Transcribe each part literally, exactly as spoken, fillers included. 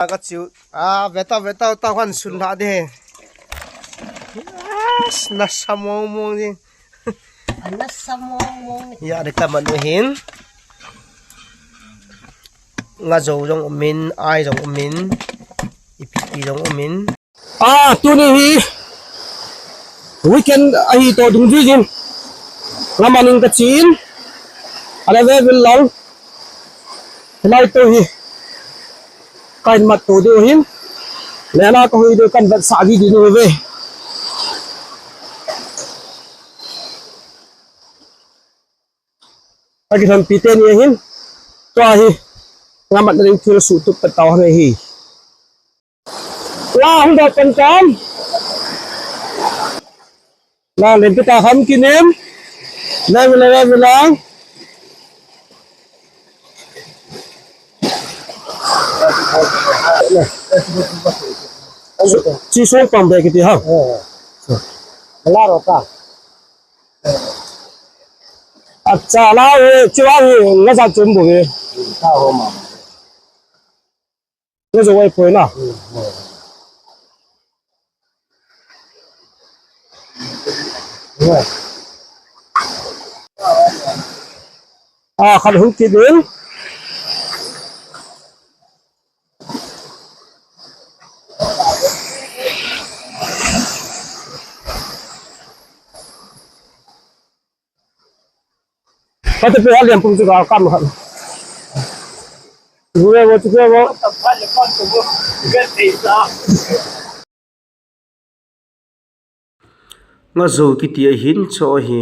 Ka chiu. Ah, veta, veta, ta khan sun la de. Yes, nasa mong mong ni. Nasa mong mong ni. Ya, de ka man hin. Nga zo jong umin, ai jong umin. Ipi jong umin. Ah, tuni hi weekend ahi toh dungjui jin. Nga man in ka chin. Ala ve vil lang. Hilai toh hi. Kahin mat toh diu hin. Lena ka hui diu kan vat sa di di nu ve. Ka kithon pi teni ahin. Tua hi. Nga mat na ding thil su tup ta tau hang hi. La hung dot pan kan. La len kita ham kinem. La la la la. Chi song pang be kiti ha. La ro ta. Acha la e chi wa hi nga sa chum bu ve. Ta ho ma. Nga zo wai poi na. A khat hung kit in. Kati pe alian pum chu ka kam khat. Gure wo chu ke wo. Nga zo kiti ahin cho hi.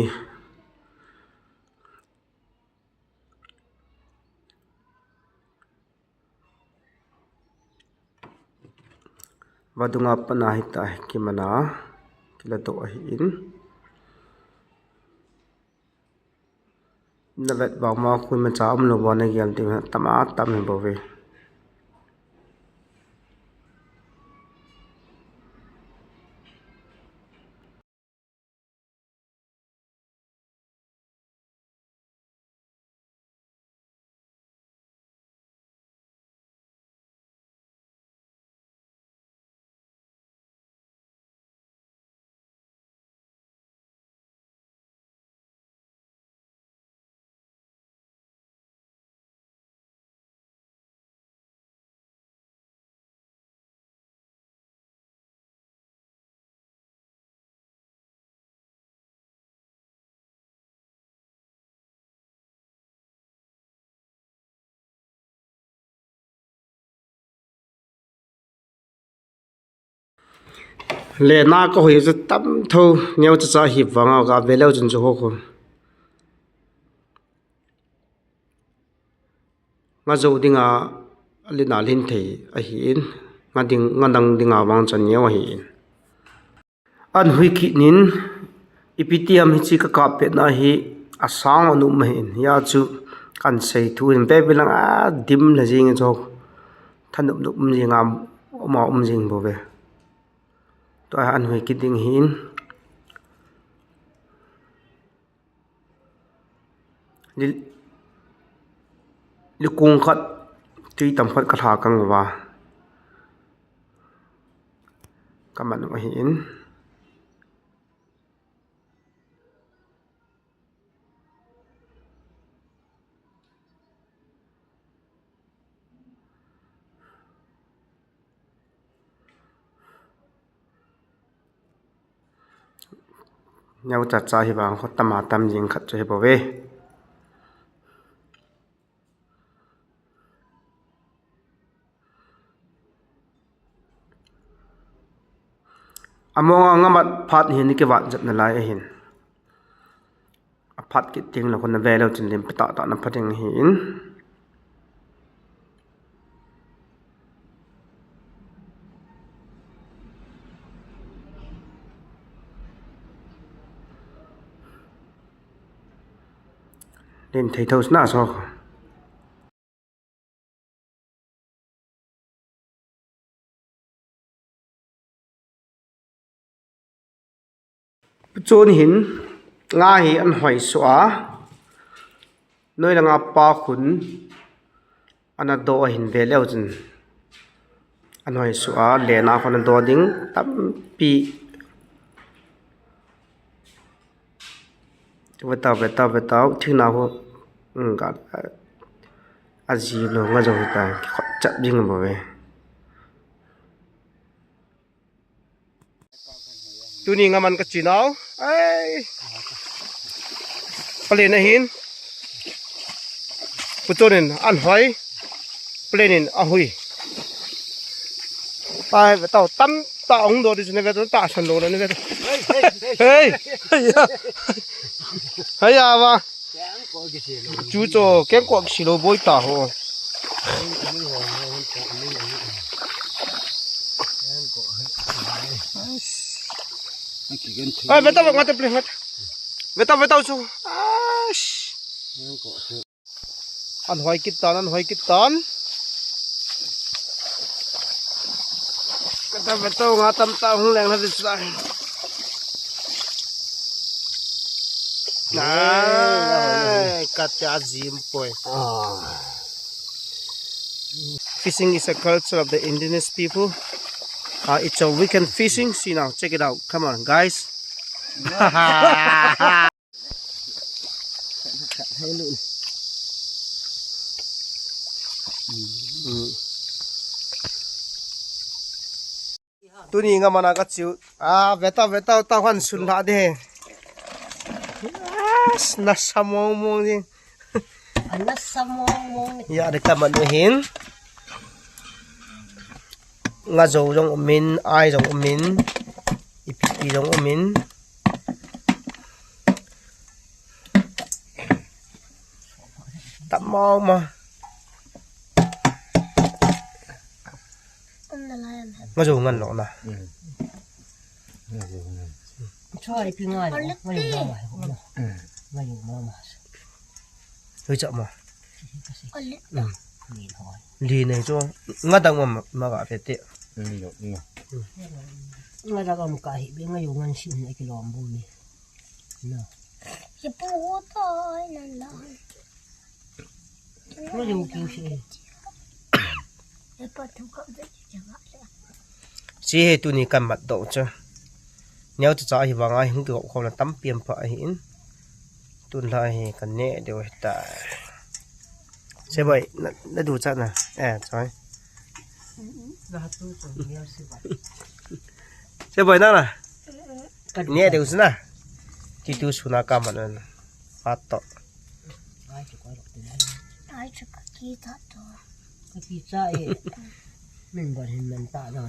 Vadunga pana hita hi kimana kila to ahin. Na vet vang ma khui ma cha um lo bo na gel ti tama tam hi bo ve. Le na ka hoi chu tam tho neo cha cha hi vanga ka ve leu chun chu ho ko. Nga zo dinga lina lin thei ahin, nga ding, nga dang dinga vang chan neo ahin. An hui kit nin, ipi ti ham hichi ka kap pet na hi, asang anum ahin, ya chu kan sei thu in, pe bilang a dim la jing chok, thanup nup um jing am, um a um jing bo ve. Tua an hui kit ding hin. Li, likung khat, tui tam khat ka hla kang uva. Ka man u ahin. Neo cha cha hi vang kho tama tam jing khat chu hi bo ve. Among a nga mat phat hi ni kivat jep na lai ahin. A phat kit ting la khun na ve leu chin lim pita ta na phat ding ahin. Len thei tho sna so. Chun hin nga hi an hoi so a. Noi langa pa khun ana do ahin ve leu chun. Anhoi su a, lena khon a do ding tampi. Vetau, vetau, vetau, thingna ho. Hmm, ka, a, aji lo nga jo ta, khot chap jing bo ve. Tuni nga man ka chinau. Ai. Palen ahin. Puchon in anhoi. Palen in ahui. Ai, vetau tam ta ong do di ne vetau ta san lo ne vetau. Hey, hey, hey. Hey. Hey, ava. Chu cho, keng ko silo boi ta ho. Ai, vetau, vetau, vetau, vetau. Vetau, vetau chu. Ai. Anhoi kit tan, anhoi kit tan. Kata vetau nga tam ta hung leng na di sa. Ai, kata azim poi. Ah. Fishing is a culture of the indigenous people. Uh, it's a weekend fishing. See now, check it out. Come on, guys. Tuni nga mana ka chiu. Ah, vetau, vetau, tau han sun la de. Yes, nasa mong mong ding. Nasa mong mong. Ya, de ka manu hin. Nga jo jong umin, ai jong umin. Ipi pi jong umin. Tamau ma. Nga jo ngan lo na. Choi pi ngai. Nga jo ma ma. Hui cha ma. Li nei chu nga dang ma ma ga pe te. Nga dang am ka hi bi nga jo ngan si ne ki lom bu ni. Na. Ki pu ho to ai na la. Nga jo ki si. E pa thu ka de ki ja ga. Si he tuni kan mat do cha. Neo cha cha hi vang ai hung ki ko na tam piam pa hi in. Tun la hi kan ne de ta. Seboy, na, na du cha na. Eh, choi. Seboy na na. Ne de usna. Ti tu suna ka man na. Pato. Ai chu ka ki ta to. Ka ki cha e. Min ba hin man ta na.